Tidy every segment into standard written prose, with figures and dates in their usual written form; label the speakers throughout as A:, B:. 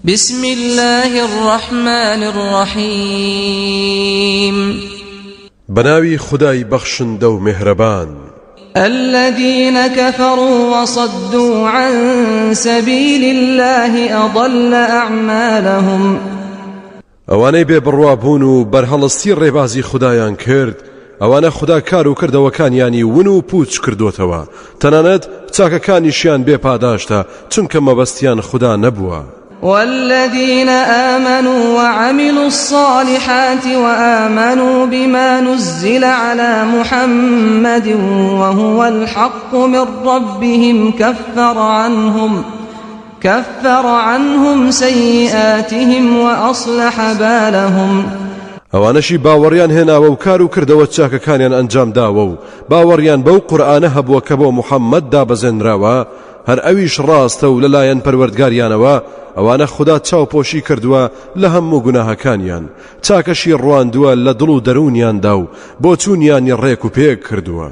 A: بسم اللە الرحمن الرحیم.
B: بەناوی خودای بەخشندە و میهرەبان.
A: الذین كفروا وصدوا عن سبیل اللە اضل اعمالهم.
B: ئەوانەی بێ بڕوا بوون و بەرهەڵستی ڕێبازی خودایان کرد، ئەوانە خودا کار و کردەوەکانیانی ون و پووچ کردۆتەوە، تەنانەت چاکەکانیشیان بێ پاداشتە، چونکە مەبەستیان خودا نەبووە.
A: والذین آمنوا وعملوا الصالحات وآمنوا بما نزل علی محمد وهو الحق من ربهم كفر عنهم كفر عنهم سيئاتهم وأصلح بالهم.
B: ئەوانەشی باوەڕیان هێناوە و کار و کردەوە چاکەکانیان ئەنجام داوە و باوەڕیان بەو قورئانە هەبووە کە بۆ محەممەد دابەزێنراوە، هەر ئەویش ڕاستە و لەلایەن پەروەردگاریانەوە، ئەوانە خودا چاوپۆشی کردووە لە هەموو گوناهەکانیان، چاکەشی ڕواندووە لە دڵ و دەروونیاندا و بۆچوونیانی ڕێک و پێک کردووە.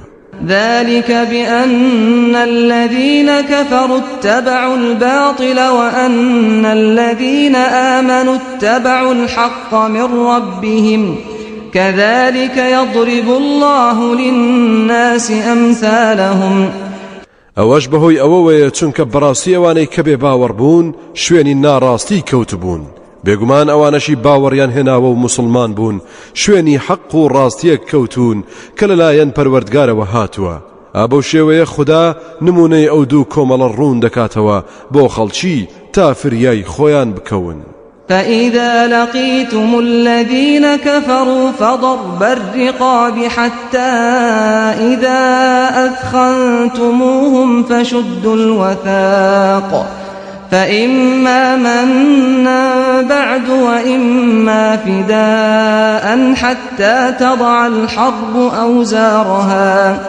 A: ذلک بأن الذین کفروا اتبعوا الباطل وأن الذین آمنوا اتبعوا الحق من ربهم كذلك يضرب الله للناس أمثالهم.
B: ئەوەش بەهۆی ئەوەوەیە چونکە بەڕاستی ئەوانەی کە بێ باوەڕ بوون شوێنی ناڕاستی کەوتبوون، بێگومان ئەوانەشی باوەڕیان هێناوە و موسڵمان بوون شوێنی حەق و ڕاستیەک کەوتوون کە لەلایەن پەروەردگارەوە هاتووە، ئا بەو شێوەیە خودا نموونەی ئەو دوو کۆمەڵە ڕوون دەکاتەوە بۆ خەڵکی تا فریای خۆیان بکەون.
A: فإذا لقیتم الذین کفروا فضرب الرقاب حتی إذا أثخنتموهم فشدوا الوثاق فإما منا بعد وإما فداء حتى تضع الحرب أوزارها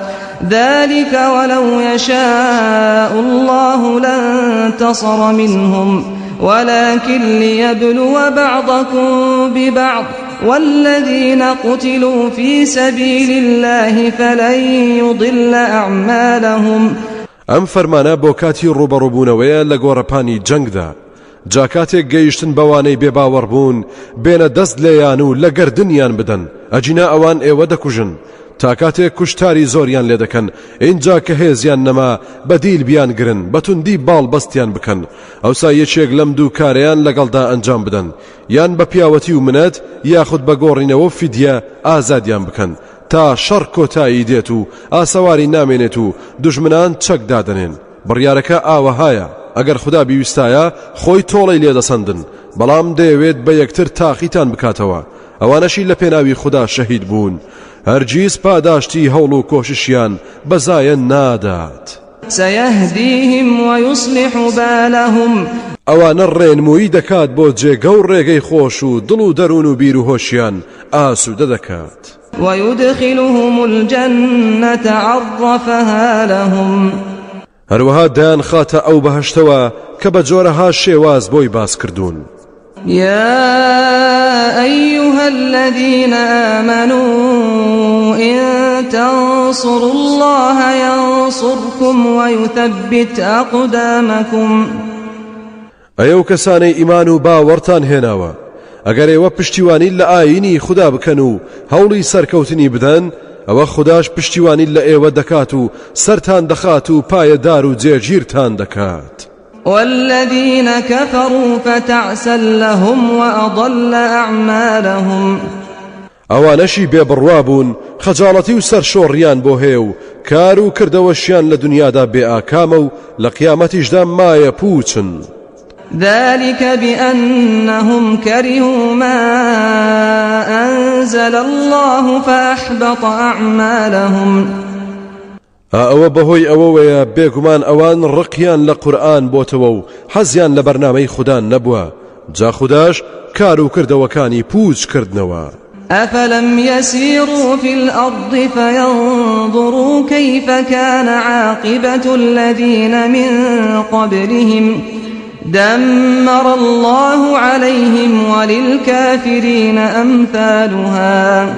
A: ذلك ولو يشاء الله لانتصر منهم ولكن ليبلو بعضكم ببعض والذين قتلوا في سبيل الله فلن يضل أعمالهم.
B: ئەم فەرمانە بۆ کاتی ڕووبەڕووبوونەوەیە لە گۆڕەپانی جەنگدا، جا کاتێک گەیشتن بەوانەی بێباوەڕ بوون بێنە دەست لێیان و لە گەردنیان بدەن ئەگینا ئەوان ئێوە دەکوژن تا کاتێک کوشتاری زۆریان لێ دەکەن ئینجا کە هێزیان نەما بە دیل بیانگرن بە توندی باڵ بەستیان بکەن ئەوسا یەکێک لەم دوو کارەیان لەگەڵدا ئەنجام بدەن یان بە پیاوەتی و منەت یاخود بە گۆڕینەوە و فیدیە ئازادیان بکەن تا شەڕ کۆتایی دێت و ئاسەواری نامێنێت و دوژمنان چەک دادەنێن بڕیارەکە ئاوەهایە، ئەگەر خودا بیویستایە خۆی تۆڵەی لێدەسەندن، بەڵام دەیەوێت بە یەکتر تاقیتان بکاتەوە، ئەوانەشی لە پێناوی خودا شەهید بوون هەرگیز پاداشتی هەوڵ و کۆششیان بە زایە نادات.
A: سیهدیهم ویصلح بالهم.
B: ئەوانە ڕێنموویی دەکات بۆ جێگە و ڕێگەی خۆش و دڵ و دەروون و بیر و هۆشیان ئاسوودە دەکات.
A: ويدخلهم الجنة عرفها لهم.
B: هەروەها دەیانخاتە ئەو بەهەشتەوە کە بە جۆرەها شێواز بۆی باس کردوون.
A: يا أيها الذين آمنوا إن تنصروا الله ينصركم ويثبت أقدامكم.
B: ئەی ئەو کەسانەی ئیمان و باوەڕتان هێناوە ئەگەر ئێوە پشتیوانی لە ئایینی خودا بکەن و هەوڵی سەرکەوتنی بدەن ئەوە خوداش پشتیوانی لە ئێوە دەکات و سەرتان دەخات و پایەدار و جێگیرتان دەکات.
A: والذین كفروا فتعسا لهم وأضل أعمالهم.
B: ئەوانەشی بێ بڕوا بوون خەجاڵەتی و سەرشۆڕیان بۆ هەیە و کار و کردەوەشیان لە دنیادا بێ ئاکامە و لە قیامەتیشدا مایە پووچن.
A: ذلك بأنهم كرهوا ما أنزل الله فأحبط أعمالهم.
B: ئا ئەوە بەهۆی ئەوەوەیە بێگومان ئەوان ڕقیان لە قورئان بۆتەوە و حەزیان لە بەرنامەی خودا نەبووە جا خوداش کار و کردەوەکانی پووچ کردنەوە.
A: أفلم يسيروا في الأرض فينظروا كيف كان عاقبة الذين من قبلهم دمر الله عليهم وللكافرين أمثالها.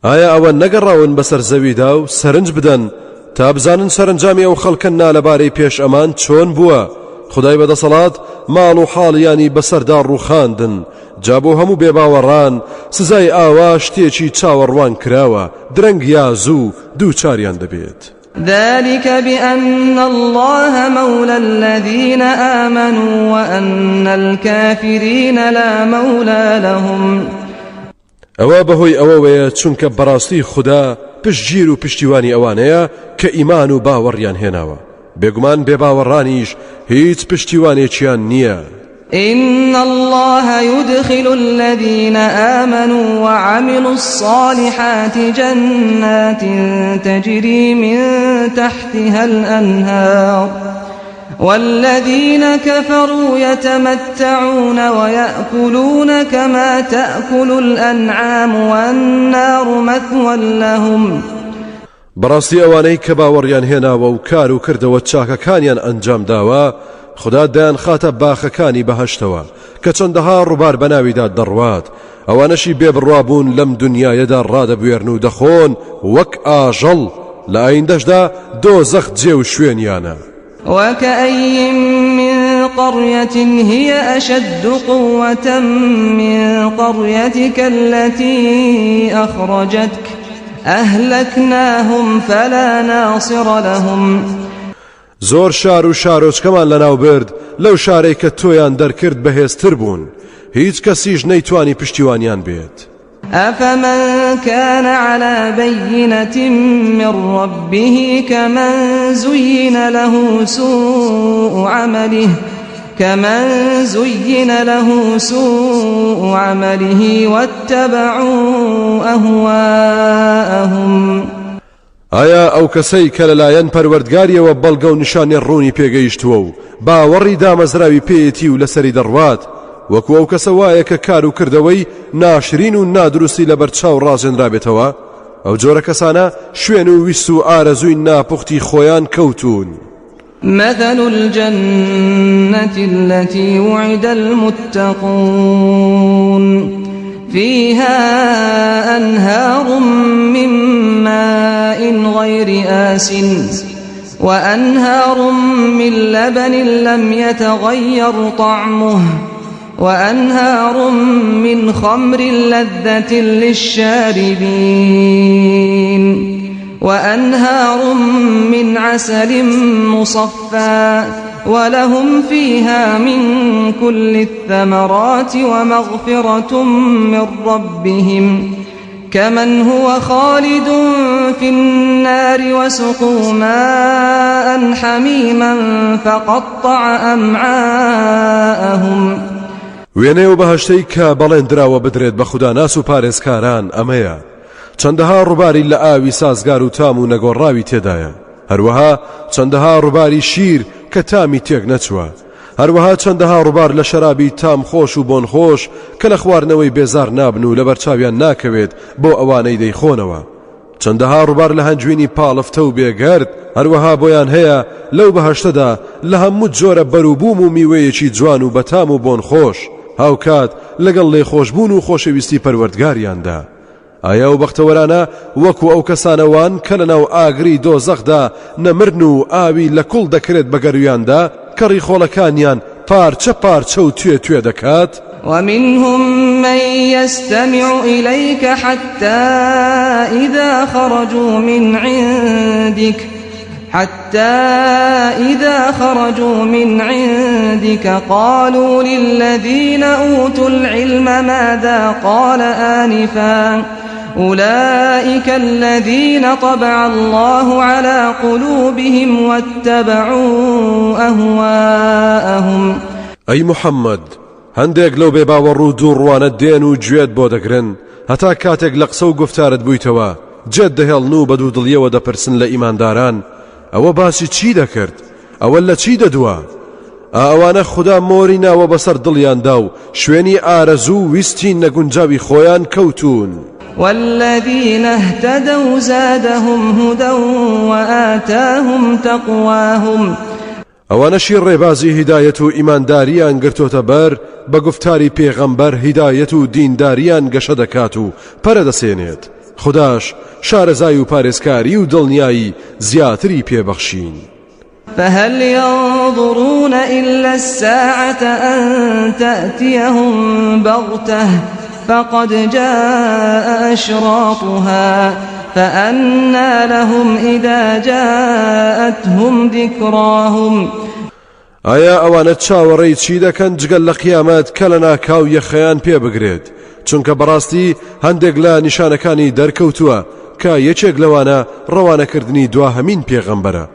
B: ئایا ئەوە نەگەڕاون بەسەر زەویدا و سەرنج بدەن تا بزانن سەرەنجامی ئەو خەڵکە نالەبارەی پێش ئەمان چۆن بووە؟ خودای بەدەسەڵات ماڵ و حاڵیانی بەسەردا ڕووخاندن، جا بۆ هەموو بێباوەڕان سزای ئاوا شتێکی چاوەڕوان کراوە، درەنگ یا زوو دووچاریان دەبێت.
A: ذلك بأن الله مولى الذين آمنوا وأن الكافرين لا مولى لهم.
B: ئەوە بەهۆی ئەوەوەیە چونکە بەڕاستی خودا پشتگیر و پشتیوانی ئەوانەیە کە ئیمان و باوەڕیان هێناوە، بێگومان بێباوەڕانیش هیچ پشتیوانێکیان نییە.
A: إن الله يدخل الذين آمنوا وعملوا الصالحات جنات تجري من تحتها الأنهار والذين كفروا يتمتعون ويأكلون كما تأكل الأنعام والنار مثوى لهم.
B: بەڕاستی ئەوانەی کە باوەڕیان هێناوە و کار و کردەوە چاکەکانیان ئەنجام داوە خودا دەیانخاتە باخەکانی بەهەشتەوە کە چەندەها ڕووبار بەناویدا دەڕوات ئەوانەشی بێبڕوا بوون لەم دنیایەدا ڕادەبوێرن و دەخۆن وەک ئاژەڵ لە ئایندەشدا دۆزەخ جێ و شوێنیانە.
A: وكأي من قرية هي أشد قوة من قريتك التي أخرجتك أهلكناهم فلا ناصر لهم.
B: زۆر شار و شارۆچکەمان لەناو برد لەو شارەی کە تۆیان دەرکرد بەهێزتر بوون هیچ کەسیش نەیتوانی پشتیوانیان بێت.
A: أفمن كان على بينة من ربه كمن زين له سوء عمله كمن زين له سوء عمله واتبعوا أهواءهم.
B: ئایا ئەو کەسەی کە لەلایەن پەروەردگاریەوە بەڵگە و نیشانی ڕوونی پێگەیشتووە و باوەڕی دامەزراوی پێیەتی و لەسەری دەڕوات وەکو ئەو کەسە وایە کە کار و کردەوەی ناشرین و نادروستی لەبەر چاو ڕازێنرابێتەوە؟ ئەو جۆرە کەسانە شوێن و ویست و ئارەزووی ناپوختی خۆیان کەوتوون.
A: مثل الجنة التي وعد المتقون فيها أنهار من ماء غير آس وأنهار من لبن لم يتغير طعمه وأنهار من خمر لذة للشاربين وأنهار من عسل مصفى ولهم فيها من كل الثمرات ومغفرة من ربهم كمن هو خالد في النار وسقوا ماء حميما فقطع أمعاءهم.
B: وێنەی ئەو بەهەشتەی کە بەڵێن دراوە بدرێت بە خوداناس و پارێزکاران ئەمەیە، چەندەها ڕووباری لە ئاوی سازگار و تام و نەگۆڕاوی تێدایە، هەروەها چەندەها ڕووباری شیر کە تامی تێک نەچووە، هەروەها چەندەها ڕووبار لە شەرابی تام خۆش و بۆن خۆش کە لە خواردنەوەی بێزار نابن و لەبەرچاویان ناکەوێت بۆ ئەوانەی دەیخۆنەوە. چەندەها ڕووبار لە هەنجوینی پاڵفتە و بێگەرد، هەروەها بۆیان هەیە لەو بەهەشتەدا لە هەموو جۆرە بەروبووم و میوەیەکی جوان و بەتام و بۆن خۆش، هاوکات لەگەڵ لێخۆشبوون و خۆشەویستی پەروەردگاریاندا. ئایا ئەو بەختەوەرانە وەکو ئەو کەسانە وان کە لەناو ئاگری دۆزەخدا نەمرن و ئاوی لە کوڵ دەکرێت بە گەرویاندا کە ڕیخۆڵەکانیان پارچە پارچە و توێ توێ دەکات؟
A: ومنهم من يستمع إليك حتى إذا خرجوا من عندك حتى إذا خرجوا من عندك قالوا للذين أوتوا العلم ماذا قال آنفا أولئك الذين طبع الله على قلوبهم واتبعوا أهواءهم.
B: ئەی محەممەد هەندێک لەو بێباوەڕ و دووڕوانە دێن و گوێت بۆ دەگرن هەتا کاتێک لە قسە و گوفتارت بوویتەوە جێت دەهێڵن و بە دوودڵیەوە دەپرسن لە ئیمانداران ئەوە باسی چی دەکرد ئەوە لە چی دەدوا ئا ئەوانە خودا مۆری ناوە بەسەر دڵیاندا و شوێنی ئارەزوو و ویستی نەگونجاوی خۆیان کەوتوون.
A: والذین اهتدوا زادهم هدی وآتاهم تقواهم.
B: ئەوانەشی ڕێبازی هیدایەت و ئیمانداریان گرتۆتە بەر بە گوفتاری پێغەمبەر هیدایەت و دینداریان گەشە دەکات و پەرە دەسێنێت، خوداش شارەزای و پارێزکاری و دڵنیایی زیاتری پێ بەخشین.
A: فهل ينظرون إلا الساعة أن تأتيهم بغتة فقد جاء أشراطها فأنى لهم إذا جاءتهم ذكراهم.
B: ئایا ئەوانە چاوەڕێی چی دەکەن جگە لە قیامەت کە لەناکاو یەخەیان پێ بگرێت؟ چونکە بەڕاستی هەندێک لە نیشانەکانی دەرکەوتووە کە یەکێک لەوانە ڕەوانەکردنی دواهەمین پێغەمبەرە.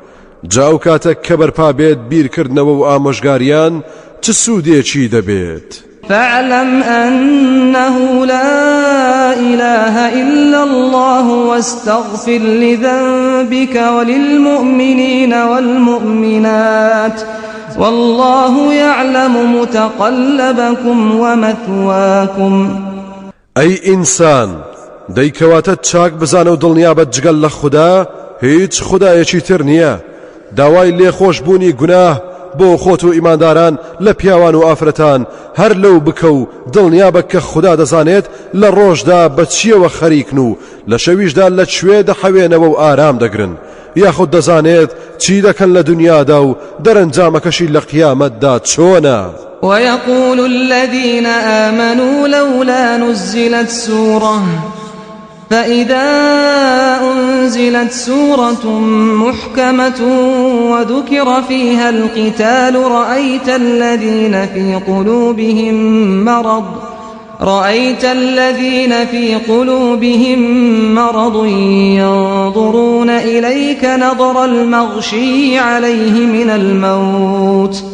B: جا ئەو کاتە کە بەرپا بێت بیرکردنەوە و ئامۆژگاریان چ سوودێکی دەبێت؟
A: فاعلم أنه لا إله إلا الله واستغفر لذنبك وللمؤمنين والمؤمنات والله يعلم متقلبكم ومثواكم.
B: ئەی ئینسان، دەی کەواتە چاک بزانە و دڵنیابە جگەل لە خودا هیچ خودایەکی تر نییە، داوای لێخۆشبوونی گوناه بۆ خۆت و ئیمانداران لە پیاوان و ئافرەتان هەر لەو بکە و دڵنیابە کە خودا دەزانێت لە ڕۆژدا بە چییەوە خەریکن و لە شەویشدا لە کوێ دەحەوێنەوە و ئارام دەگرن یاخود دەزانێت چی دەکەن لە دنیادا و دەرەنجامەکەشی لە قیامەتدا چۆنە.
A: ويقول الذين آمنوا لولا نزلت سورة فإذا أنزلت سورة محكمة وذكر فيها القتال رأيت الذين في قلوبهم مرض رأيت الذين في قلوبهم مرض ينظرون إليك نظر المغشي عليه من الموت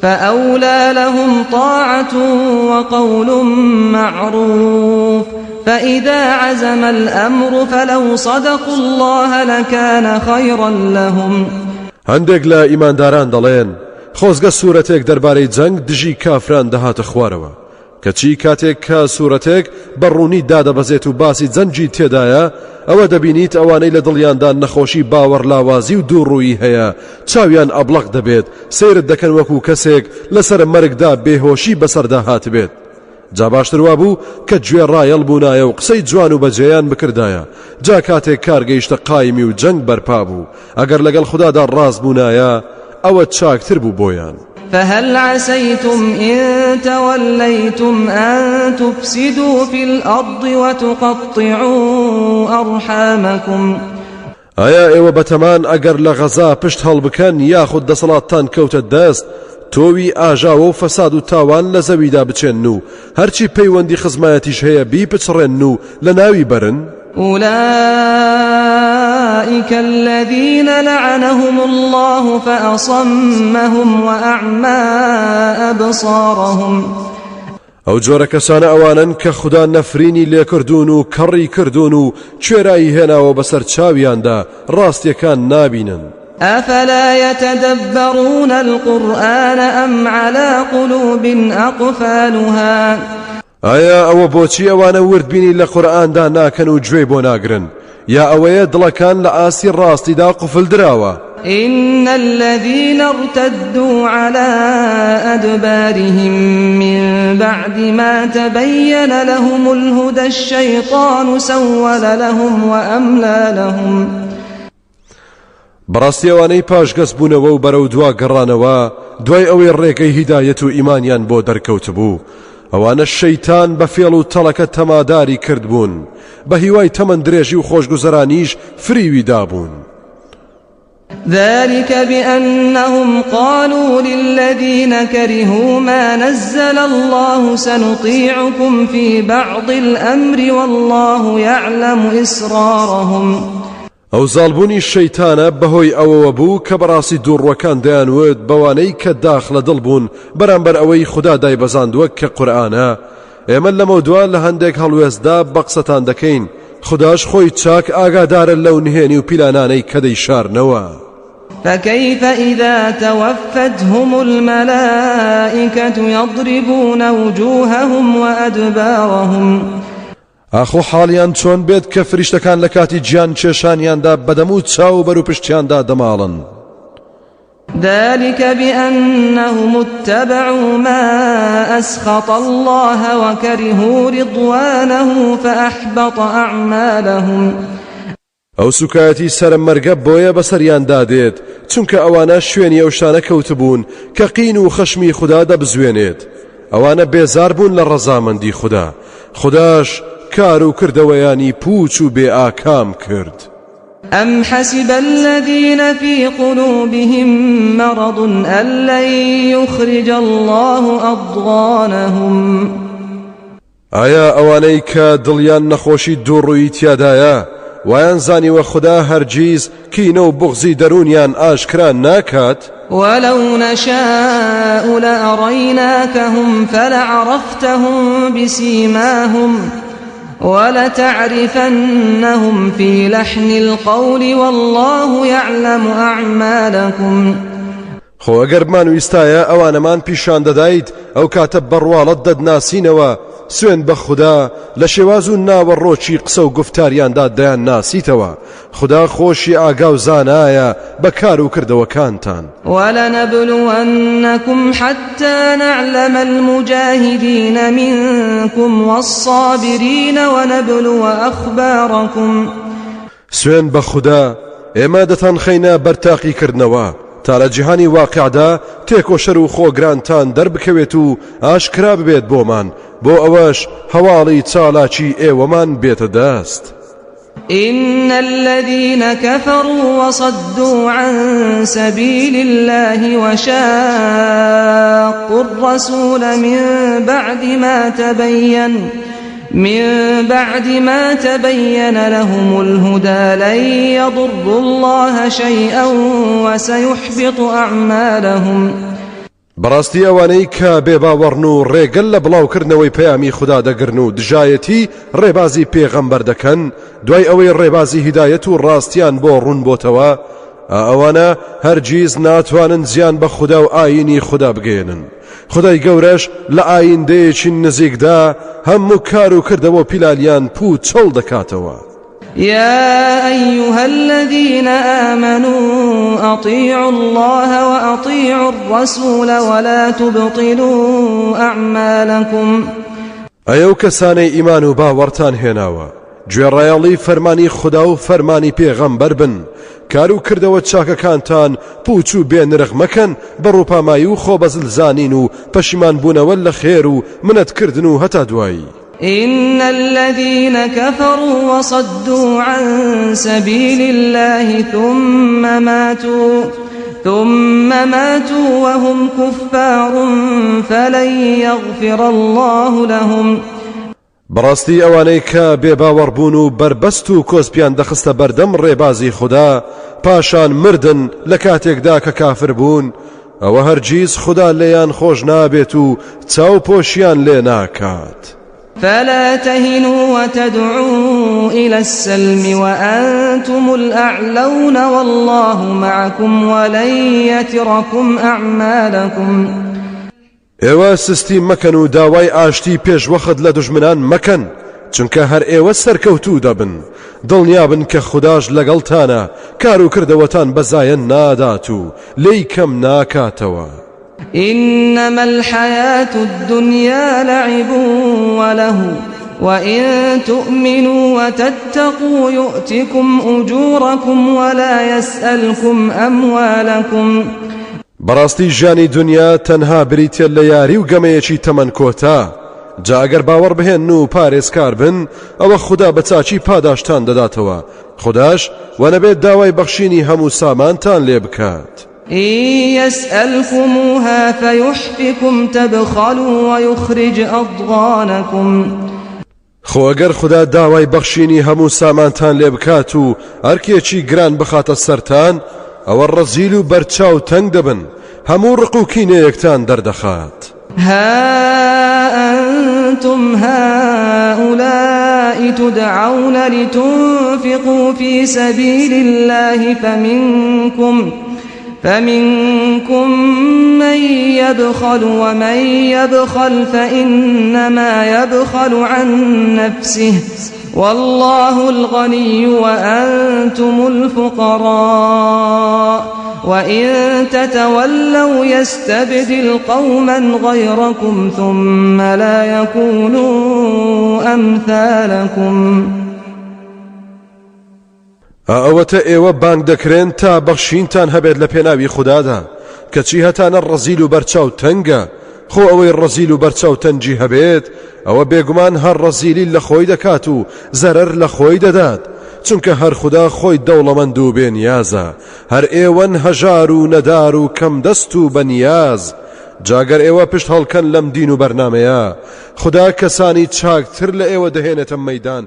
A: فأولى لهم طاعة وقول معروف فإذا عزم الأمر فلو صدقوا الله لكان خيرا لهم.
B: هەندێک لە ئیمانداران دەڵێن، خۆزگە سورەتێک دەربارەی جەنگ دژی کافران دەهاتە خوارەوە، کەچی کاتێک کە سورەتێک بە ڕوونی دادەبەزێت و باسی جەنگی تێدایە، ئەوە دەبینیت ئەوانەی لە دڵیاندا نەخۆشی باوەڕلاوازی و دووڕوویی هەیە چاویان ئەبڵەق دەبێت، سەیرت دەکەن وەکو کەسێک لەسەر مەرگدا بێهۆشی بەسەردا هاتبێت. جا باشتر وابوو کە گوێڕایەڵ بوونایە و قسەی جوان و بەجێیان بکردایە، جا کاتێک کار گەیشتە قایمی و جەنگ بەرپا بوو، ئەگەر لەگەڵ خودادا ڕاست بوونایە ئەوە چاکتر بوو بۆیان.
A: فهل عسیتم ان تولیتم ان تفسدوا فی الارض وتقطعوا ارحامکم.
B: ئایا ئێوە بەتەمان ئەگەر لە غەزا پشت هەڵبکەن یاخود دەسەڵاتتان کەوتە دەست تۆوی ئاژاوە و فەساد و تاوان لە زەویدا بچێنن و هەرچی پەیوەندی خزمایەتیش هەیە بیپچڕێنن و لەناوی بەرن؟
A: أولئك الذين لعنهم الله فأصمهم وأعمى أبصارهم.
B: ئەو جۆرە کەسانە ئەوانەن کە خودا نەفرینی لێکردوون و کەڕی کردوون و کوێرایی هێناوە بەسەر چاویاندا ڕاستیەکان نابینن.
A: أفلا يتدبرون القرآن أم على قلوب أقفالها.
B: ئایا ئەوە بۆچی ئەوانە وردبینی لە قورئاندا ناکەن و گوێی بۆ ناگرن؟ یا ئەوەیە دڵەکان لە ئاستی ڕاستیدا قفل دراوە؟
A: إن الذين ارتدوا على أدبارهم من بعد ما تبين لهم الهدى الشيطان سول لهم وأملى لهم.
B: بەڕاستی ئەوانەی پاشگەز بوونەوە و بەرەو دوا گەڕانەوە دوای ئەوەی ڕێگەی هیدایەت و ئیمانیان بۆ دەرکەوتبوو، ئەوانە شەیتان بە فێڵ و تەڵەکە تەماداری کردبوون، بە هیوای تەمەن درێژی و خۆشگوزەرانیش فریوی دابوون.
A: ذلك بأنهم قالوا للذين كرهوا ما نزل الله سنطيعكم في بعض الأمر والله يعلم إسرارهم.
B: ئەو زاڵبوونی شەیتانە بەهۆی ئەوەوە بوو کە بەڕاستی دووڕوەکان دەیانوت بەوانەی کە داخ لە دڵ بوون بەرامبەر ئەوەی خودا دایبەزاندووە کە قورئانە، ئێمە لەمەودوا لە هەندێک هەڵوێستدا بە قسەتان دەکەین، خوداش خۆی چاک ئاگادارە لەو نهێنی و پیلانانەی کە دەیشارنەوە.
A: فكيف إذا توفتهم الملائكة يضربون وجوههم وأدبارهم.
B: ئاخۆ حاڵیان چۆن بێت کە فریشتەکان لە کاتی گیان کێشانیاندا بە دەم و چاو و بەر و پشتیاندا دەماڵن.
A: ذلك بأنهم اتبعوا ما أسخط الله وكرهوا رضوانه فأحبط أعمالهم.
B: ئەو سوکایەتی سەرە مەرگە بۆیە بەسەریاندا دێت چونکە ئەوانە شوێنی ئەو شتانە کەوتبوون کە قین و خەشمی خودا دەبزوێنێت ئەوانە بێزار بوون لە ڕەزامەندی خودا خوداش کار و کردەوەیانی پووچ و بێ ئاکام کرد.
A: أم حسب الذين في قلوبهم مرض أن لن يخرج الله أضغانهم
B: ئایا ئەوانەی کە دڵیان نەخۆشی دووڕوویی تیادایە وایان زانیوە خودا هەرگیز کینە و بوغزی دەروونیان ئاشکرا ناکات؟
A: ولو نشاء لأریناکهم فلعرفتهم بسیماهم ولتعرفنهم في لحن القول والله يعلم أعمالكم
B: خۆ ئەگەر بمانویستایە ئەوانەمان پیشان دەدایت ئەو کاتە بە ڕواڵەت دەتناسینەوە، سوێند بە خودا لە شێواز و ناوەڕۆکی قسە و گوفتاریاندا دەیانناسیتەوە، خودا خۆشی ئاگا و زانایە بە کار و کردەوەکانتان.
A: ولنبلونکم حتی نعلم المجاهدین منکم والصابرین ونبلو اخبارکم.
B: سوێند بە خودا ئێمە دەتانخەینە بەر تاقیکردنەوە تا لە جیهانی واقعدا تێکۆشەر و خۆگرانتان دەربکەوێت و ئاشکرا ببێت بۆمان بۆ ئەوەش هەواڵی چالاکی ئێوەمان بێتە دەست.
A: إن الذين كفروا وصدوا عن سبيل الله وشاقوا الرسول من بعد ما تبين من بعد ما تبين لهم الهدى لن يضروا الله شيئا وسيحبط أعمالهم
B: بەڕاستی ئەوانەی کە بێباوەڕن و ڕێگە لە بڵاوکردنەوەی پەیامی خودا دەگرن و دژایەتی ڕێبازی پێغەمبەر دەکەن دوای ئەوەی ڕێبازی هیدایەت و ڕاستیان بۆ ڕوون بۆتەوە ئەوانە هەرگیز ناتوانن زیان بە خودا و ئایینی خودا بگەیەنن خودای گەورەش لە ئایندەیەکی نزیکدا هەموو کار و کردەوە و پیلانیان پووچەڵ دەکاتەوە.
A: يا أيها الذين آمنوا أطيعوا الله وأطيعوا الرسول ولا تبطلوا أعمالكم.
B: ئەی ئەو کەسانەی ئیمان و باوەڕتان هێناوە گوێڕایەڵی فەرمانی خودا و فەرمانی پێغەمبەر بن، کار و کردەوە چاکەکانتان پووچ و بێ نرخ مەکەن بە ڕووپامایی و خۆبەزلزانین و پەشیمانبوونەوە لە خێر و منەتکردن و هەتا دوایی.
A: إن الذين كفروا وصدوا عن سبيل الله ثم ماتوا ثم ماتوا وهم كفار فلن يغفر الله لهم.
B: بەڕاستی ئەوانەی کە بێباوەڕ بوون و بەربەست و کۆسپیان دەخستە بەردەم ڕێبازی خودا پاشان مردن لە کاتێکدا کە کافر بوون ئەوە هەرگیز خودا لێیان خۆش نابێت و چاو پۆشیان لێ ناکات.
A: فلا تهنوا وتدعوا إلى السلم وأنتم الأعلون والله معكم ولن يتركم أعمالكم.
B: ئێوە سستی مەکەن و داوای ئاشتی پێش وەخت لە دوژمنان مەکەن، چونکە هەر ئێوە سەرکەوتوو دەبن، دڵنیابن کە خوداش لەگەڵتانە، کار و کردەوەتان بە زایە نادات و لێی کەم ناکاتەوە.
A: إنما الحیاة الدنیا لعب ولهو وإن تؤمنوا وتتقوا یؤتکم أجورکم ولا یسألکم أموالکم.
B: بەڕاستی ژیانی دونیا تەنها بریتیە لە یاری و گەمەیەکی تەمەن کۆتا، جا ئەگەر باوەڕ بهێنن و پارێزکار بن ئەوە خودا بە چاکی پاداشتان دەداتەوە، خوداش وەنەبێت داوای بەخشینی هەموو سامانتان لێ بکات.
A: إن يسألكموها فيحفكم تبخلوا ويخرج أضغانكم.
B: خۆ ئەگەر خودا داوای بەخشینی هەموو سامانتان لێ بکات و ئەرکێکی گران بخاتە سەرتان ئەوە ڕەزیل و بەرچاو تەنگ دەبن هەموو ڕق و کینەیەکتان دەردەخات.
A: ها أنتم هؤلاء تدعون لتنفقوا في سبيل الله فمنكم فمنكم من يبخل ومن يبخل فإنما يبخل عن نفسه والله الغني وأنتم الفقراء وإن تتولوا يستبدل قوما غيركم ثم لا يكونوا أمثالكم.
B: ئەوەتە ئێوە بانگ دەکرێن تا بەخشینتان هەبێت لە پێناوی خودادا، کەچی هەتانە ڕەزیل و بەرچاو تەنگە، خۆ ئەوەی ڕەزیل و بەرچاو تەنگی هەبێت ئەوە بێگومان هەر ڕەزیلی لە خۆی دەکات و زەرەر لە خۆی دەدات، چونکە هەر خودا خۆی دەوڵەمەند و بێ نیازە، هەر ئێوەن هەژار و نەدار و کەمدەست و بەنیاز، جا گەر ئێوە پشت هەڵکەن لەم دین و بەرنامەیە، خودا کەسانی چاکتر لە ئێوە دەهێنێتە مەیدان.